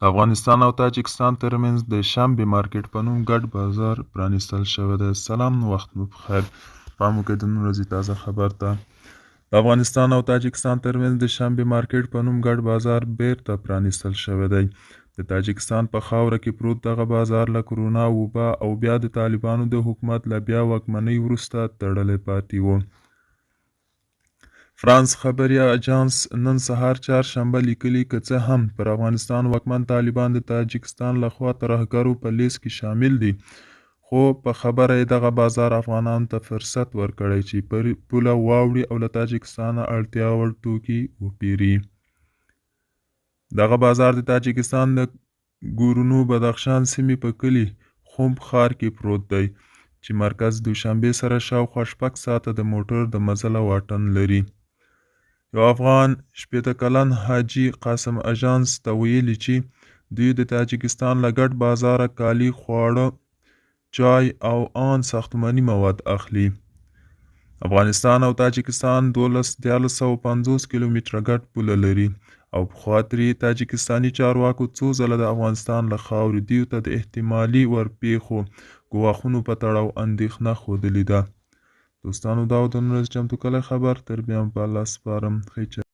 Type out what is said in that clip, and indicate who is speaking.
Speaker 1: د افغانستان او تاجکستان ترمنځ د شنبې مارکېټ په نوم ګډ بازار پرانیستل شوی دی. سلام، وخت مو پخیر. پام وکړئ د نن ورځې تازه خبر ته. د افغانستان او تاجکستان ترمنځ د شنبې مارکېټ په نوم ګډ بازار بیرته پرانیستل شوی دی. د تاجکستان په خاوره کې پروت دغه بازار له کرونا وبا او بیا د طالبانو د حکومت له بیا واکمنۍ وروسته تړلی پاتې و. فرانس خبري اژانس نن سهار چهارشنبه لیکلي، که څه هم پر افغانستان واکمن طالبان د تاجکستان له خوا ترهګرو په لیست کې شامل دي، خو په خبره یې دغه بازار افغانانو ته فرصت ورکړی چې پر پوله واوړي او له تاجکستانه اړتیا وړ توکي وپېري. دغه بازار د تاجکستان د ګورنو بدخشان سیمې په کلي خومب ښار کې پروت دی چې مرکز دوشنبې سره شاوخوا 6 ساعته د موټر د مزله واټن لري. یو افغان 60 کلن حاجي قاسم اژانس ته ویلي چې دوی د تاجکستان له ګډ بازاره کالي، خواړه، چای او آن ساختماني مواد اخلي. افغانستان او تاجکستان 1350 کیلومتره ګډ پوله لري او پخوا ترې تاجکستاني چارواکو څو ځله د افغانستان له خاورې دیو ته د احتمالي ورپېښو ګواښونو په تړاو اندېښنه ښودلې ده. دوستانو دا و د نن ورځې چمتو کړی خبر. تر بیا مو په الله سپارم. ښې چارې.